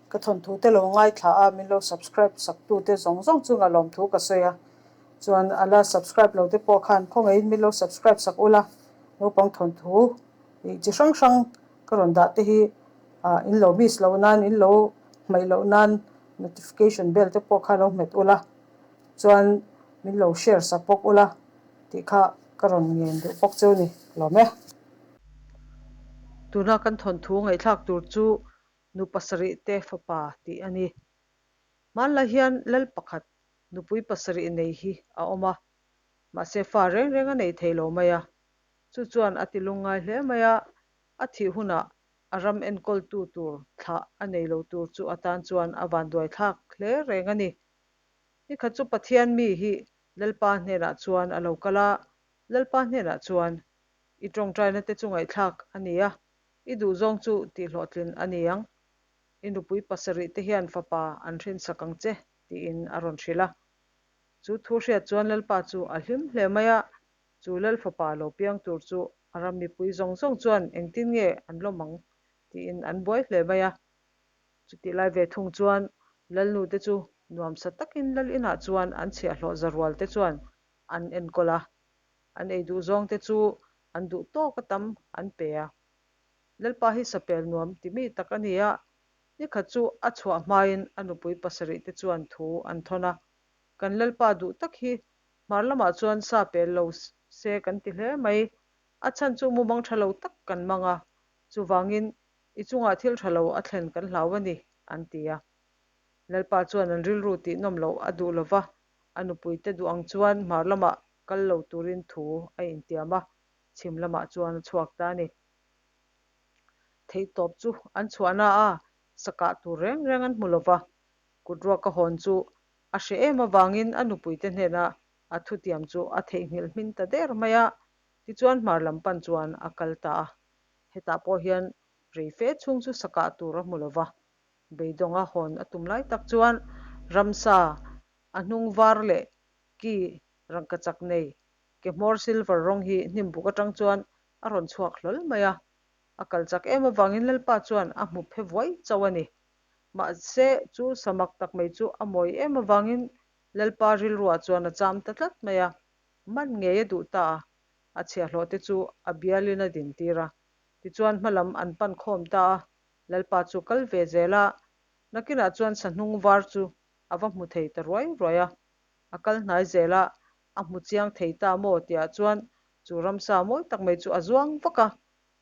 Ka thawnthu te lo ngaithla a, min lo subscribe sak tu te zawng zawng chunga lawmthu ka sawi a. Chuan a la subscribe lo te pawh khan khawngaihin min lo subscribe sak ula, naupang thawnthu ih chi hrang hrang ka rawn dah te hi ah in lo miss loh nan, in lo hmaih loh nan notification bell te pawh kha lo hmet ula, chuan min lo share sak bawk ula tih kha ka rawn ngen duh bawk cheu ni lawm e. Tuna kan thawnthu ngaihthlak tur chu Nu pasarih te fapa tih a ni. Hmanlai hian lal pakhat nupui pasarih nei hi a awm a, mahse fa reng reng a nei thei lo mai a. Chu chuan a ti lungngai hle mai a, a thih hunah a ram enkawltu tur thlah a nei lo tur chu atan chuan a vanduai thlak hle reng a ni. Nikhat chu Pathian mi hi Lalpa hnenah chuan a lo kal a, Lalpa hnenah chuan, I tawngtaina te chu ngaihthlak a ni a, I duhzawng chu tihhlawhtlin a ni ang. I nupui pasarih te hian fapa an hrinsak ang che, tiin a rawn hrilh a. Chu thu hriat chuan Lalpa chu a hlim hle mai a, chu Lal fapa lo piang tur chu a ram mipui zawng zawng chuan engtin nge an lawm ang tiin an buai hle mai a. Chutih lai ve thung chuan Lalnu te chu nuamsa takin Lal inah chuan an chhiahhlawh za rual te chuan an enkawl a. An ei duh zawng te chu an duh tawk a tam an pe a. Lalpa hi sapel nuam ti mi tak a ni a, nikhat chu a chhuah hmain a nupui pasarih te chuan thu an thawn a, Kan Lalpa duh tak hi hmar lamah chuan sa pel lo se kan ti hle mai, a chhan chu mumang tha lo tak kan mang a, chuvangin i chungah thil tha lo a thlen kan hlau a ni, an ti a. Lalpa chuan an rilru tihnawm loh a duh lo va, a nupuite duh ang chuan hmar lamah kal lo turin thu a intiam a, chhim lamah chuan a chhuak ta a ni. Theihtawp chu an chhuahna a sakah tur reng reng an hmu lo va, kut ruak a hawn chu a hre em avangin a nupuite hnena a thutiam chu a theihnghilh hmin ta der mai a, tichuan hmar lam pan chuan a kal ta a. Hetah pawh hian rei fe chhung chu sakah tur a hmu lo va, beidawnga hawn a tum lai tak chuan ramsa a hnung var leh ki rangkachak nei ke hmawr silver rawng hi hnim buk atang chuan a rawn chhuak hlawl mai a, a kal chak em avangin Lalpa chuan a hmu phe vuai chauh a ni. Mahse, chu samak tak mai chu a mawi em avangin Lalpa rilruah chuan a cham ta tlat mai a, man ngei a duh ta a, a chhiahhlawh te chu a bialin a din tir a. Tichuan hmalam an pan khawm ta a, Lalpa chu kal ve zel a, nakinah chuan sahnung var chu a va hmu thei ta ruai ruai a. A kal hnai zel a, a hmu chiang thei ta maw tihah chuan chu ramsa mawi tak mai chu a zuang vak a,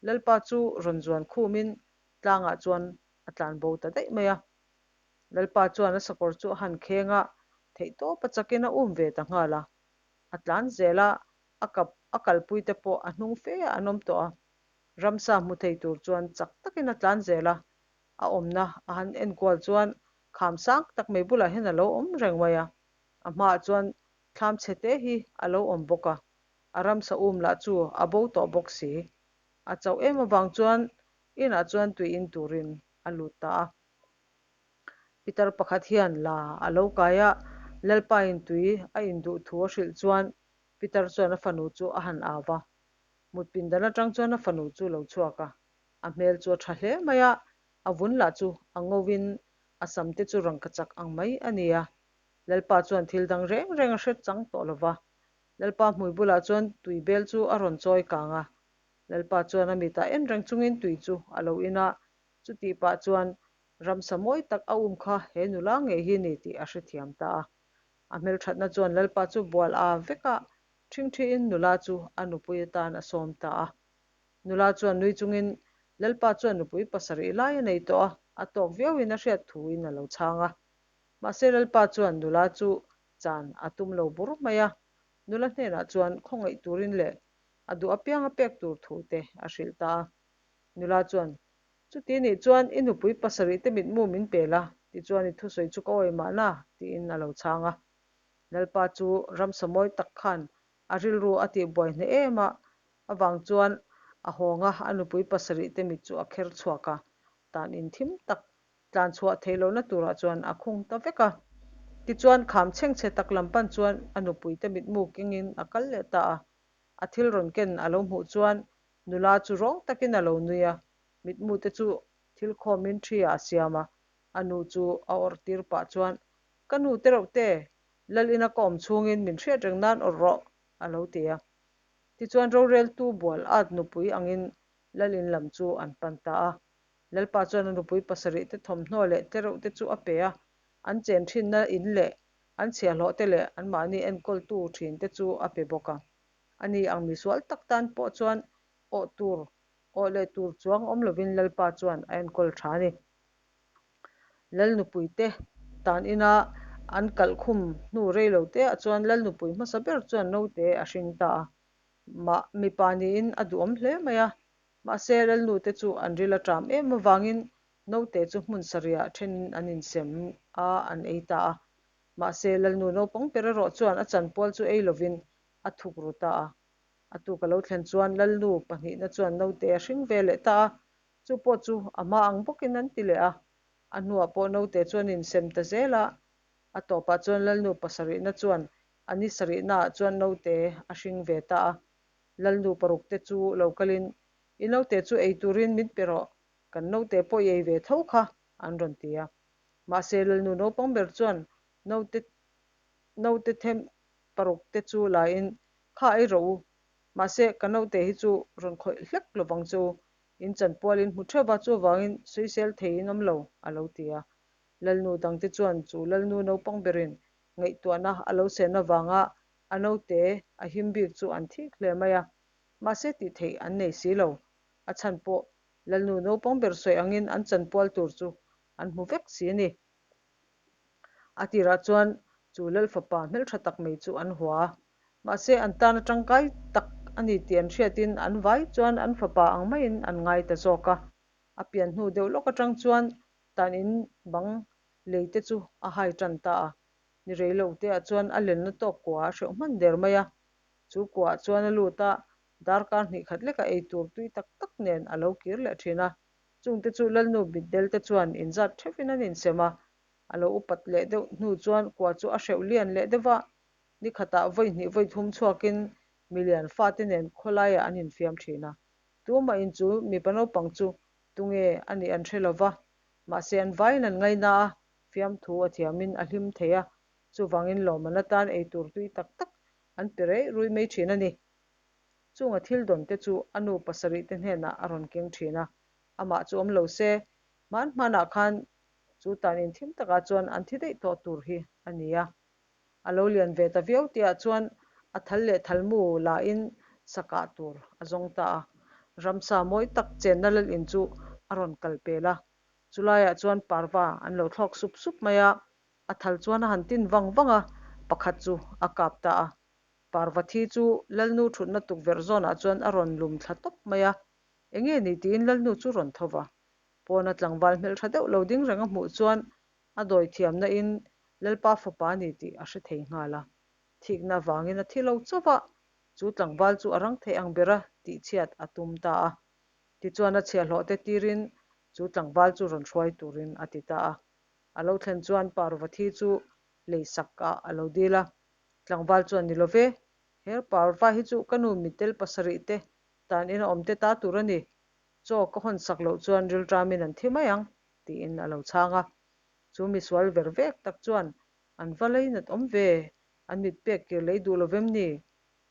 Lalpa chu rawn zuan khumin tlangah chuan a tlan bo ta daih mai a. Lalpa chuan a sakawr chu a han kheng a, theihtawp a chakin a um ve ta nghal a. A tlan zel a, a kap a kalpui te pawh a hnung fe ah an awm tawh a. Ramsa hmu thei tur chuan chak takin a tlan zel a, a awmna a han enkual chuan kham sang tak mai bulah hian a lo awm reng mai a, a hmaah chuan thlam chhe te hi a lo awm bawk a, a ramsa um lah chu a bo tawh bawk si. A chauh em avang chuan inah chuan tui in turin a lut ta a. Pitar pakhat hian la a lo kai a, Lalpain tui a induh thu a hrilh chuan Pitar chuan a fanu chu a han au va. Mut pindan atang chuan a fanu chu lo chhuak a, a hmel chu a tha hle mai a, a vun lah chu a ngoin a sam te chu rangkachak ang mai a ni a. Lalpa chuan thil dang reng reng a hre chang tawh lo va. Lalpa hmui bulah chuan tui bel chu a rawn chawi kang a. Lalpa chuan a mitah en reng chungin tui chu a lo in a, chutih pah chuan ramsa mawi tak a um kha he nula ngei hi ni tih a hrethiam ta a. A hmelthatna chuan Lalpa chu bual a vek a, ṭhingṭhiin nula chu a nupui atan a sawm ta a. Nula chuan nui chungin Lalpa chuan nupui pasarih lai a nei tawh a, a tawk viauin a hriat thuin a lo chhang a. Mahse Lalpa chuan nula chu chan a tum lo bur mai a, nula hnenah chuan khawngaih turin leh a duh apiang a pek tur thu te a hrilh ta a. Nula chuan, Chuti nih chuan i nupui pasarih te mitmu min pe la, tichuan i thusawi chu ka awi mahna, tiin a lo chhang a. Lalpa chu ramsa mawi tak khan a rilru a tihbuai hneh em a, avang chuan a hawng a, a nupui pasarih te mit chu a kher chhuak a, tan in thim tak tlan chhuah theih lohna turah chuan a khung ta vek a. Tichuan kham chhengchhe tak lam pan chuan a nupui te mitmu kengin a kal leh ta a, a thil rawn ken a lo hmuh chuan nula chu rawng takin a lo nui a, mitmu te chu thil khawmin thi ah a siam a. A nu chu a awrh tir pah chuan, Ka nu tereuhte, Lal ina ka awm chhungin min hriat reng nan awrh rawh, a lo ti a. Tichuan roreltu bual at nupui angin Lal in lam chu an pan ta a. Lalpa chuan a nupui pasarihte thawmhnaw leh tlereuhte chu a pe a, an chen thinna in leh an chhiahhlawhte leh anmahni enkawltu thinte chu a pe bawk a. Ani ang misual tak tan pawh chuan awh tur, awh leh tur chuang awm lovin Lalpa chuan a enkawl tha a ni. Lal nupuite tan ina an kalh khum hnu rei lo te ah chuan Lal nupui hmasa ber chuan naute a hring ta a. Mah mipa niin a duhawm hle mai a. Mahse Lalnute chu an ril a ṭam em avangin naute chu hmun sarihah ṭhenin an insem a, an ei ta a. Mahse Lalnu naupang ber erawh chuan a chanpual chu ei lovin a thuk ru ta a. A tuk a lo thlen chuan Lalnu pahnihna chuan naute a hring ve leh ta a, Chu pawh chu a hma ang bawkin an ti leh a, a hnuah pawh naute chuan insem ta zel a, a tawpah chuan Lalnu pasarihna chuan a ni sarihnaah chuan naute a hring ve ta a. Lalnu parukte chu lo kalin, I naute chu ei turin min pe rawh, kan naute pawh i ei ve tho kha, an rawn ti a. Mahse Lalnu naupang ber chuan naute naute them parukte chu lain, Kha ei rawh u, mahse ka naute hi chu rawn khawih hlek lovang che u, In chanpual in hmu theuh va, chuvangin sawisel thei in awm lo, a lo ti a. Lalnu dangte chuan chu Lalnu naupang berin ngaihtuahna a lo sen avanga a naute a him bik chu an thik hle mai a, mahse tih theih an nei si lo. A chhan pawh Lalnu naupang ber sawi angin an chanpual tur chu an hmu vek si a ni. A tirah chuan chu Lal fapa hmeltha tak mai chu an hua a, mahse an tana tangkai tak a ni tih an hriatin an vai chuan an fapa ang maiin an ngai ta zawk a. A pian hnu deuh lawk atang chuan tan in bang lei te chu a hai tan ta a, ni rei lo te ah chuan a lenna tawk kua a hreuh hman der mai a. Chu kua ah chuan a lut a, darkar hnih khat leka ei tur tui tak tak nen a lo kir leh thin a. Chungte chu Lalnu Mitdelte chuan inzat theuhin an insem a, a lo upat leh deuh hnu chuan kua chu a hreuh lian leh deuh va, ni khatah vawi hnih vawi thum chhuakin milian fate nen khawlaiah an infiam thin a. Tumahin chu mipa naupang chu tunge a nih an hre lo va, mahse an vaiin an ngaina a, fiamthu a thiamin a hlim thei a, chuvangin lawmman atan eitur tui tak tak an pe reih rui mai thin a ni. Chunga thil dawn te chu a nu pasarih te hnenah a rawn keng thin a, amah chu awm lo se, hman hmanah khan chu tan in thim takah chuan an thi daih tawh tur hi a ni a. A lo lian ve ta viau tihah chuan a thal leh thalmu lahin sa kah tur a zawng ta a, ramsa mawi tak chenna lal in chu a rawn kal pel a, chulaiah chuan parva an lo thlawk sup sup mai a, a thal chuan a han tin vang vang a, pakhat chu a kap ta a. Parvathi chu Lalnu thutna tukverh zawnah chuan a rawn lum thla tawp mai a, Enge ni tiin Lalnu chu rawn tho va. Pawna tlangval hmeltha deuh lo ding reng a hmuh chuan a dawi thiamna in Lalpa fapa a ni tih a hre thei nghal a. Thikna avangin a thi lo chauh a, chu tlangval chu a rang thei ang bera tihchhiat a tum ta a. Tichuan a chhiahhlawhte tirin chu tlangval chu rawn hruai turin a ti ta a. A lo thlen chuan Parvathi chu leisak ah a lo dil a, Tlangval chuan ni lo ve, her parva hi chu ka nu mittel pasarih te tan in a awm te ta tur a ni, chaw ka hawn sak loh chuan rilṭamin an thi mai ang, tiin a lo chhang a. Chu misual ver vek tak chuan an va leinat awm ve, an mit pek kir lei duh lo vem ni?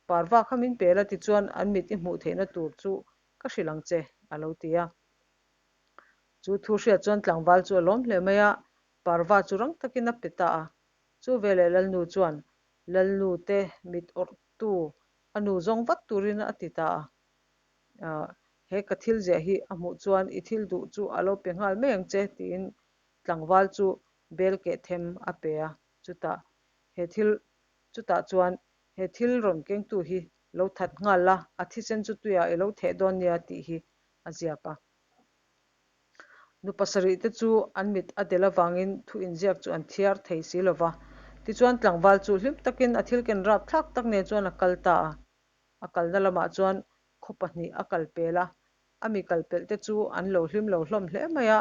Parva kha min pe la tichuan an mit i hmuh theihna tur chu ka hrilh ang che, a lo ti a. Chu thu hriat chuan tlangval chu a lawm hle mai a, parva chu rang takin a pe ta a. Chu veleh Lalnu chuan Lalnu te mit awrhtu a nu zawng vat turin a ti ta a. He ka thil ziah hi a hmuh chuan i thil duh chu a lo pe nghal mai ang che tiin tlangval chu bel keh them a pe a. Chutah he thil chutah chuan he thil rawn kengtu hi lo that nghal la, a thisen chu tuiah i lo theh dawn nia tih hi a ziak a. Nu pasarih te chu an mit a del avangin thu inziak chu an thiar thei si lo va. Tichuan tlangval chu hlim takin a thil ken rap thlak tak nen chuan a kal ta a. A kalna lamah chuan khaw pahnih a kal pel a, a mi kal pelh te chu an lo hlim lo hlawm hle mai a,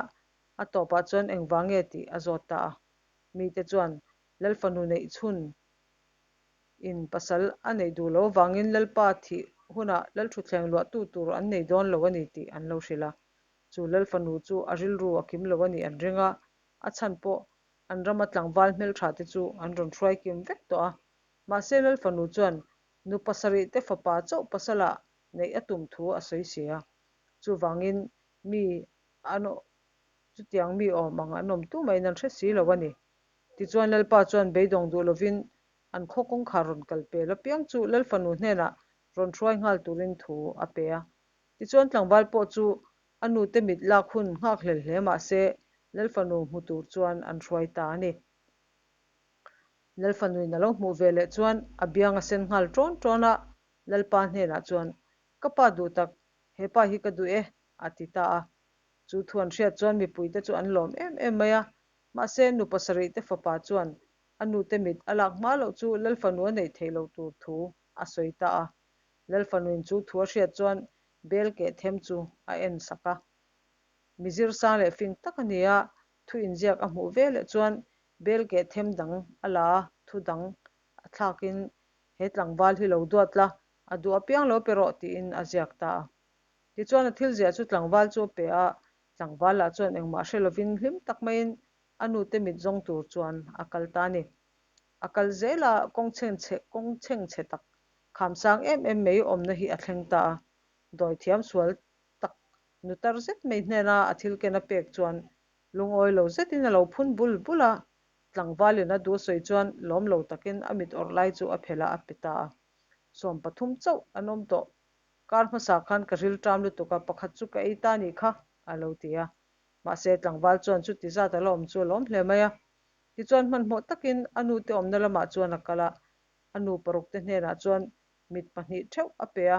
a tawpah chuan engvang nge tih a zawt ta a. Mite chuan Lalfanu neih chhun in pasal a neih duh lo avangin Lalpa thih hunah Lalthuthleng luahtu tur an nei dawn lo a ni tih an lo hrilh a. Chu Lalfanu chu a rilru a kim lo a nih an ring a, A chhan pawh an rama tlangval hmeltha te chu an rawn hruai kim vek tawh a. Mahse Lalfanu chuan nu pasarih te fapa chauh pasala neih a tum thu a sawi si a. Chuvangin mi an chutiang mi awm ang an awm tu maiin an hre si lo a ni. Tichuan Lalpa chuan beidawng duh lovin an khaw kawngkhar rawn kal pel apiang chu Lalfanu hnenah rawn hruai nghal turin thu a pe a. Tichuan tlangval pawh chu a nute mit lak hun nghak hlel hle mah se Lalfanu hmu tur chuan an hruai ta a ni. Lalfanuin a lo hmuh ve leh chuan a biang a sen nghal ṭawn ṭawn a, Lalpa hnenah chuan, Ka pa duh tak, he pa hi ka duh e, a ti ta a. Chu thu an hriat chuan mipuite chu an lawm em em mai a, mahse nu pasarihte fapa chuan a nute mit a lak hma loh chu Lalfanu a neih theih loh tur thu a sawi ta a. Lalfanuin chu thu a hriat chuan bel keh them chu a en sak a. Mi zirsang leh fing tak a ni a, thu inziak a hmuh ve leh chuan bel keh them dang a la a, thu dang a thlakin he tlangval hi lo duat la, a duh apiang lo pe rawh tiin a ziak ta a. Tichuan a thil ziah chu tlangval chu a pe a, tlangval lah chuan engmah hre lovin hlim tak maiin a nute mit zawng tur chuan a kal ta a ni. A kal zel a, kawng chhengchhe kawng chhengchhe tak khamsang em em mai awmna hi a thleng ta a. Dawithiam sual tak nu tar zet mai hnena a thil ken a pek chuan lungawi lo zetin a lo phun bul bul a, tlangvalin a duh sawi chuan lawm lo takin a mit awrh lai chu a phelh a, a pe ta a. 13 chauh an awm tawh. Kar hmasa khan ka ril ṭam lutuk a, pakhat chu ka ei ta nih kha, a lo ti a. Mahse, tlangval chuan chuti zat a la awm chu a lawm hle mai a. Tichuan hmanhmawh takin a nute awmna lamah chuan a kal a, a nu parukte hnenah chuan mit pahnih theuh a pe a,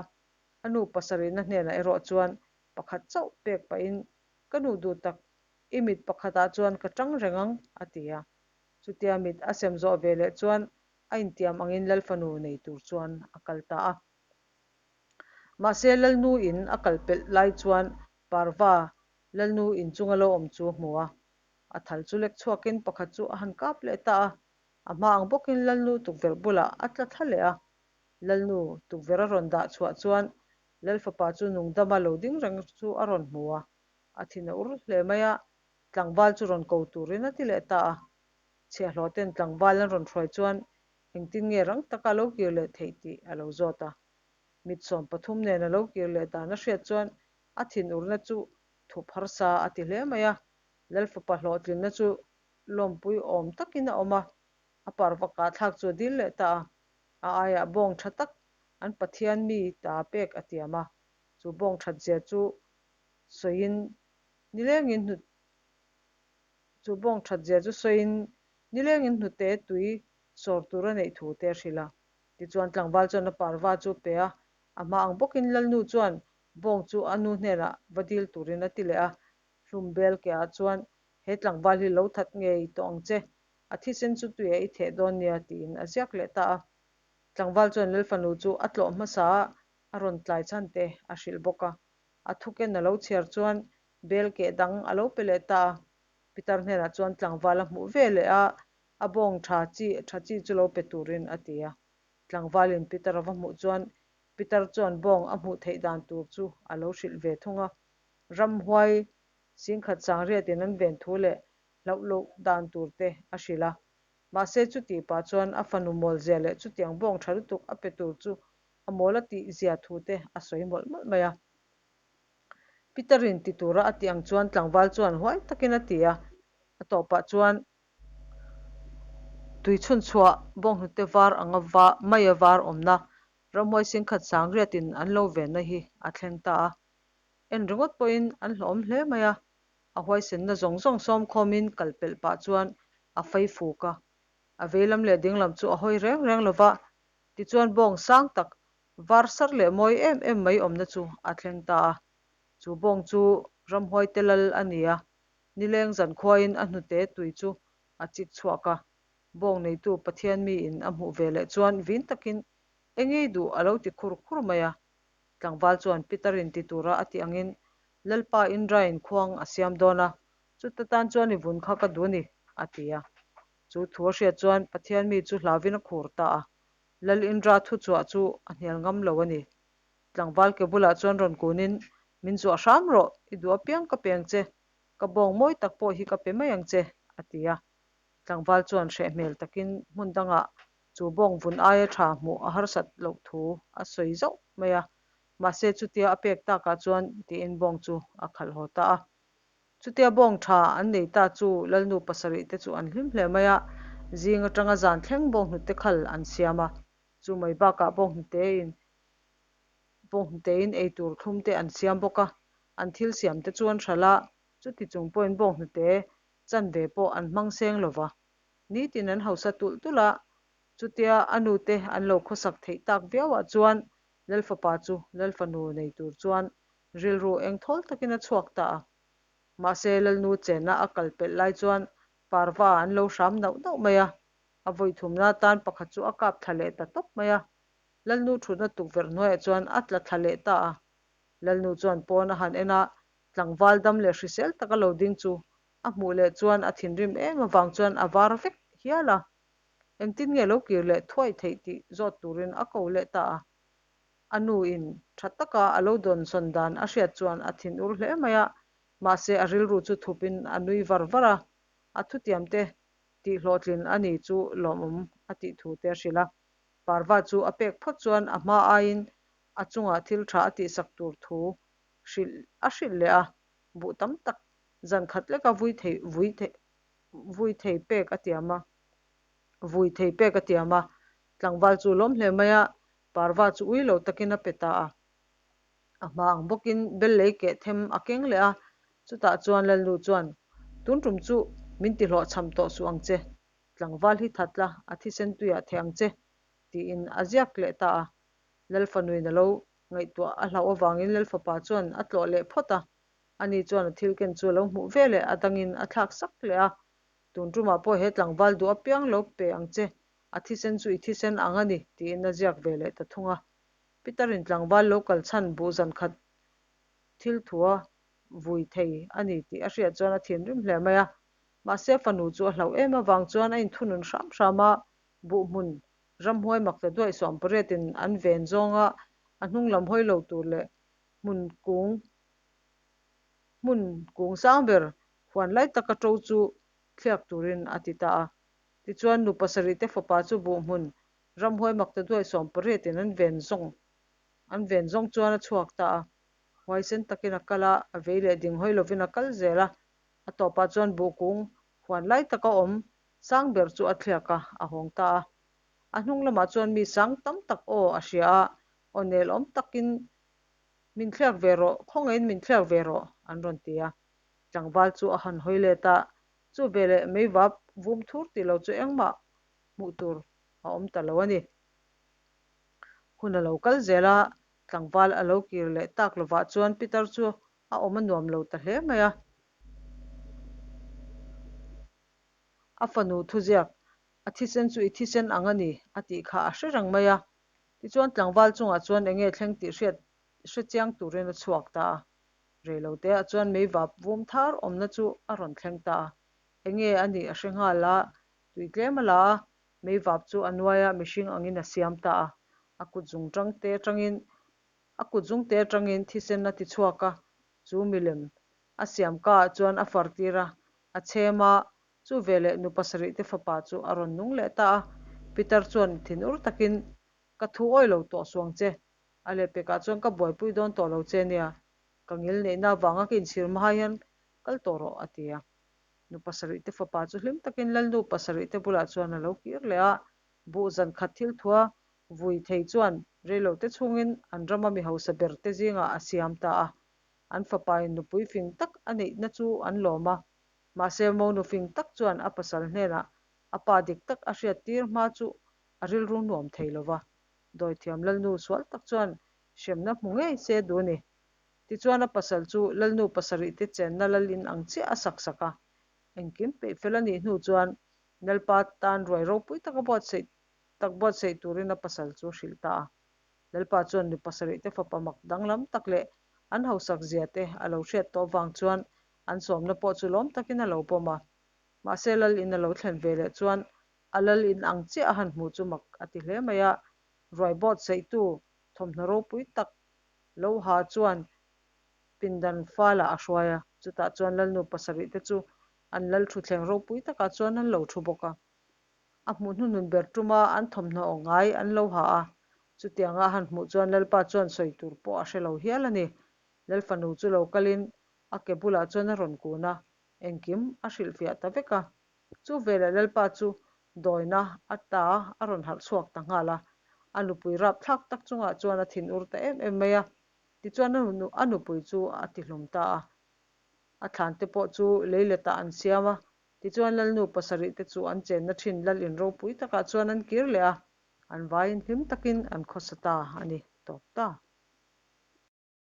a nu pasarihna hnenah erawh chuan pakhat chauh pek pahin, Ka nu duh tak, i mit pakhatah chuan ka tang reng ang, a ti a. Chutia mit a sem zawh ve leh chuan a intiam angin Lalfanu nei tur chuan a kal ta a. Mahse, Lalnu in a kal pelh lai chuan Parva Lalnu inchunga lo awm chu a hmu a. A thal chu lek chhuakin pakhat chu a han kap leh ta a, a hma ang bawkin Lalnu tukverh bulah a tla thla leh a. Lalnu tukverh a rawn dah chhuah chuan Lalfapa chu nungdama lo ding reng chu a rawn hmu a, a thin a ur hle mai a, tlangval chu rawn ko turin a ti leh ta a. Chhiahhlawh ten tlangval an rawn hruai chuan engtin nge rang taka a lo kir leh theih tih a lo zawt a. Mit 13 nen a lo kir leh dan a hriat chuan a thin urna chu thup harsa a ti hle mai a. Lalfapa hlawhtlinna chu lawmpui awm takin a awm a, a parvakah thlak chu a dil leh ta a. A aiah bawng tha tak an Pathian mi ta pek a tiam a, chu bawng that zia chu sawiin nilengin hnu chu bawng that zia chu sawiin nilengin hnute tui sawr tur a neih thu te a hrilh a. Tichuan tlangval chuan a parva chu a pe a, a hma ang bawkin Lalnu chuan bawng chu a nu hnenah va dil turin a ti leh a, hlum bel ke ah chuan he tlangval hi lo that ngei tawh ang che, a thisen chu tuiah i theh dawn nia tiin a ziak leh ta a. Tlangval chuan Lalfanu chu a tlawh hmasa a, a rawn tlai chhan te a hrilh bawk a. A thuken a lo chhiar chuan bel keh dang a lo pe leh ta a. Pitar hnenah chuan tlangval a hmuh ve leh a, a bawng tha chi tha chi chu lo pe turin a ti a. Tlangvalin Pitar a va hmuh chuan Pitar chuan bawng a hmuh theih dan tur chu a lo hrilh ve thung a. Ramhuai singkhat sangriatin an ven thu leh hlauh loh dan tur te a hrilh a. Mahse chutih pah chuan a fanu mawl zia leh chutiang bawng tha lutuk a pe tur chu a mawl a tih zia thu te a sawi mawlh mawlh mai a. Peter-in ti tura a tih ang chuan tlangval chuan huai takin a ti a, a tawpah chuan tui chhunchhuah bawnghnute var anga va maia var awmna ramhuai singkhat sangriatin an lo venna hi a thleng ta a. En ringawt pawhin an hlawhawm hle mai a, A huaisenna zawng zawng sawmkhawmin kal pelh pah chuan a fei fuk a, a veilam leh dinglam chu a hawi reng reng lova, tichuan bawng sang tak var sar leh mawi em em mai awmna chu a thleng ta a. Chu bawng chu ramhuai te lal a ni a, nileng zankhuain a hnute tui chu a chik chhuak a, bawng neitu Pathian miin a hmuh ve leh chuan vin takin engei duh a lo ti khur khur mai a. Tlangval chuan Peter-in ti tura a tih angin Lalpa Indrain khuang a siam dawn a, chuta tan chuan i vun kha ka duh a ni, a ti a. Chu thu a hriat chuan Pathian mi chu hlauvin a khur ta a, Lal Indra thu chhuah chu a hnial ngam lo a ni. Tlangval ke bulah chuan rawn kunin, Min zuah hram rawh, i duh apiang ka pe ang che, ka bawng mawi tak pawh hi ka pe mai ang che, a ti a. Tlangval chuan hreh hmel takin hmun dangah chu bawng vun aia tha hmuh a harsat loh thu a sawi zauh mai a. Mahse chutia a pek takah chuan tiin bawng chu a khalh haw ta a. Chutia bawng tha an nei ta chu Lalnu pasarih te chu an hlim hle mai a, zing atanga zan thleng bawnghnute khal an siam a. Chu mai bakah bawnghnute in bawnghnute in ei tur thlum te an siam bawk a, an thil siam te chu an hralh a, chuti chung pawhin bawnghnute chanve pawh an hmang seng lo va. Nitin an hausa tulh tulh a, chutia a nute an lo khawsak theih tak viauah chuan Lalfapa chu Lalfanu nei tur chuan rilru engthawl takin a chhuak ta a. Mahse Lalnu chenna a kal pelh lai chuan parva an lo hram nauh nauh mai a, a vawi thumna atan pakhat chu a kap thla leh ta tawp mai a. Lalnu thutna tukverh hnuaiah chuan a tla thla leh ta a. Lalnu chuan pawn a han en a, tlangval dam leh hrisel taka lo ding chu a hmuh leh chuan a thinrim em avang chuan a var vek hial a. Engtin nge lo kir leh thuai theih tih zawt turin a ko leh ta a. A nu in tha taka a lo dawnsawn dan a hriat chuan a thinur hle mai a, mahse a rilru chu thupin a nui var var a, a thutiam te tih hlawhtlin a ni chu lawmawm a tih thu te a hrilh a. Parva chu a pek phawt chuan a hma aiin a chungah thil tha a tihsak tur thu hrilh a hrilh leh a, buh tam tak zan khat leka vui thei vui thei vui thei pek a tiam a, vui thei pek a tiam a, tlangval chu lawm hle mai a, Parva chu ui lo takin a pe ta a. A hma ang bawkin bel lei keh them a keng leh a, chutah chuan Lalnu chuan, Tun tum chu min tihlawhchham tawh suh ang che, tlangval hi that la, a thisen tuiah theh ang che, tiin a ziak leh ta a. Lalfanuin a lo ngaihtuah a hlauh avangin Lalfapa chuan a tlawh leh phawt a, ani chuan a thil ken chu a lo hmuh veleh a dangin a thlak sak leh a, Tun tumah pawh he tlangval duh apiang lo pe ang che, a thisen chu i thisen ang a ni, tiin a ziak ve leh ta thung a. Peter-in tlangval lo kal chhan buh zan khat thil thua vui thei a ni tih a hriat chuan a thinrim hle mai a. Mahse, fanu chu a hlauh em avang chuan a inthunun hram hram a, buh hmun ramhuai mak ta duaih suampariatin an ven zawnga a hnung lam hawi lo tur leh hmun kung hmun kung sang ber huan lai taka ṭo chu thliak turin a ti ta a. Tichuan, nu pasarih te fapa chu buh hmun ramhuai mak ta duai 18 in an ven zawng an ven zawng chuan a chhuak ta a. Huaisen takin a kal a, a vei leh ding hawi lovin a kal zel a. A tawpah chuan buh kung huan lai taka awm sang ber chu a thliak a, a hawng ta a. A hnung lamah chuan mi sang tam tak aw a hria a, aw nel awm takin Min thliak ve rawh, khawngaihin min thliak ve rawh, an rawn ti a. Tlangval chu a han hawi let a, chu veleh meivap vum thur tih lo chu engmah hmuh tur a awm ta lo a ni. Hun a lo kal zel a, tlangval a lo kir leh tak lovah chuan Peter chu a awm a nuam lo ta hle mai a. A fanu thuziak, A thisen chu i thisen ang a ni, a tih kha a hre reng mai a. Tichuan tlangval chungah chuan enge thleng tih hriat hre chiang turin a chhuak ta a. Reiloteah chuan meivap vum thar awmna chu a rawn thleng ta a. Enge a nih a hre nghal a, tui tlem a la a, meivap chu a nuaia mihring angin a siam ta a. A kut zung tang te atangin a kut zung te atangin thisen a ti chhuak a, chu milem a siam ka ah chuan a far tir a, a chhem a, chu veleh nu pasarih te fapa chu a rawn nung leh ta a. Peter chuan thinur takin, Ka thu awi lo tawh suang che, a lehpekah chuan ka buaipui dawn tawh lo che nia, ka ngil neihna avanga ka inchhir hma hian kal tawh rawh, a ti a. Nu pasarih te fapa chu hlim takin Lalnu pasarih te bulah chuan a lo kir leh a, buh zan khat thil thua vui thei chuan reilote chhungin an rama mi hausa ber te zingah a siam ta a. An fapain nupui fing tak a neihna chu an lawm a, mahse monu fing tak chuan a pasal hnenah a pa dik tak a hriat tir hma chu a rilru nuam thei lo va. Dawithiam Lalnu sual tak chuan hremna hmu ngei se duh a ni. Tichuan a pasal chu Lalnu pasarih te chenna lalin ang chiah a sak sak a. Engkim peih fel a nih hnu chuan Lalpa tan ruai ropui taka buatsaih tak buatsaih turin a pasal chu hrilh ta a. Lalpa chuan nu pasarih te fapa mak danglam tak leh an hausak zia te a lo hriat tawh vang chuan an sawmna pawh chu lawm takin a lo pawm a. Mahse lal in a lo thlen ve leh chuan a lal in ang chiah a han hmuh chu mak a ti hle mai a. Ruai buatsaihtu thawmhnaw ropui tak lo ha chuan pindan falah a hruai a, chutah chuan Lalnu pasarih te chu An lal thutthleng ropui takah chuan an lo thu bawk a. A hmuh hnuhnun ber tuma an thawmhnaw ngai an lo ha a. Chutianga a han hmuh chuan Lalpa chuan sawi tur pawh a hre lo hial a ni. Lal fanu chu lo kalin a ke bulah chuan a rawn kun a, engkim a hrilhfiah ta vek a. Chu veleh Lalpa chu dawina a ta a rawn harh chhuak ta nghal a. A nupui rapthlak tak chungah chuan a thinur ta em em mai a. Tichuan a nupui chu a tihlum ta a. A thlante pawh chu leiletah an siam a. Tichuan Lalnu pasarih te chu an chenna thin Lal in ropui takah chuan an kir leh a, an vaiin hlim takin an khawsa ta a ni tawp ta.